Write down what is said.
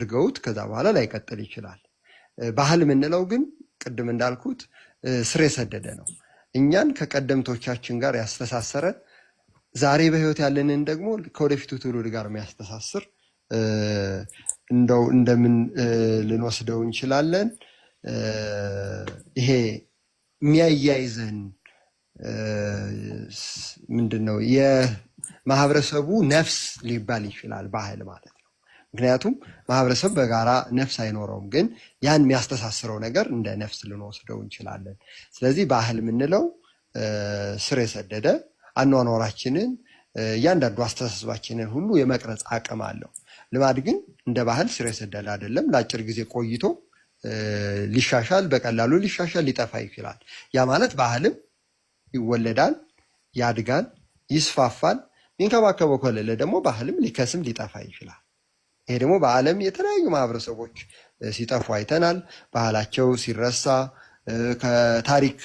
አድርገውት ከዛ በኋላ ላይቀጥል ይችላል። ባህል የምንለው ግን ቅድም እንዳልኩት ስር የሰደደ ነው። እኛን ከቀደምቶቻችን ጋር ያስተሳሰረ፣ ዛሬ በህይወት ያለንን ደግሞ ከወደፊቱ ትውልድ ጋር የሚያስተሳስር እንደው እንደምን ልንወስደው እንችላለን። ይሄ የሚያያይዘን ምንድን ነው? የማህበረሰቡ ነፍስ ሊባል ይችላል ባህል ማለት ነው። ምክንያቱም ማህበረሰብ በጋራ ነፍስ አይኖረውም፣ ግን ያን የሚያስተሳስረው ነገር እንደ ነፍስ ልንወስደው እንችላለን። ስለዚህ ባህል የምንለው ስር የሰደደ አኗኗራችንን፣ እያንዳንዱ አስተሳሰባችንን ሁሉ የመቅረጽ አቅም አለው። ልማድ ግን እንደ ባህል ስር የሰደደ አይደለም። ለአጭር ጊዜ ቆይቶ ሊሻሻል፣ በቀላሉ ሊሻሻል፣ ሊጠፋ ይችላል። ያ ማለት ባህልም ይወለዳል፣ ያድጋል፣ ይስፋፋል። የሚንከባከበው ከሌለ ደግሞ ባህልም ሊከስም ሊጠፋ ይችላል። ይሄ ደግሞ በዓለም የተለያዩ ማህበረሰቦች ሲጠፉ አይተናል። ባህላቸው ሲረሳ ከታሪክ